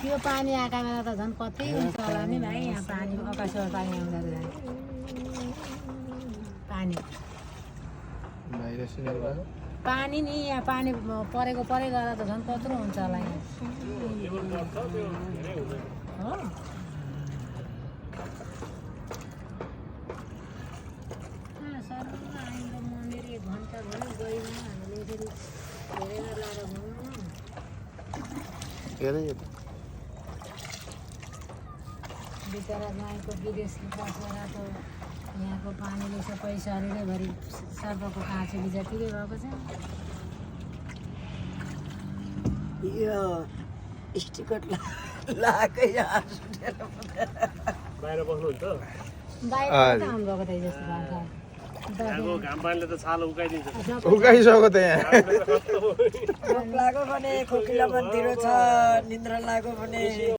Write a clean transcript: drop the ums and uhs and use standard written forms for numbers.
त्यो पानी आएका बेला त झन् कति हुन्छ होला नि भाइ यहाँ पानी अकाशबाट पानी आउँदा पानी पानी नि यहाँ पानी परेको परै गएर त झन् कत्रो हुन्छ होला यहाँ हो मन्दिर 1 घन्टा भयो गइमा हामीले फेरि हेरेर लाएर घुम्नु बिचरा गाईको विदेश बसेर त यहाँको पानीले सबै शरीरैभरि सर्पको काँचुली जतिकै भएको छ यो स्टिकर लाकै यहाँ सुटेर बाहिर बस्नुहुन्छ बाहिर काम भएको त जस्तो भएको यहाँको घाम पानीले त छालो उकाइदिन्छ उकाइसक्यो त यहाँ भोक लाग्यो भने खोकिला मन्दिर छ निन्द्रा लाग्यो भने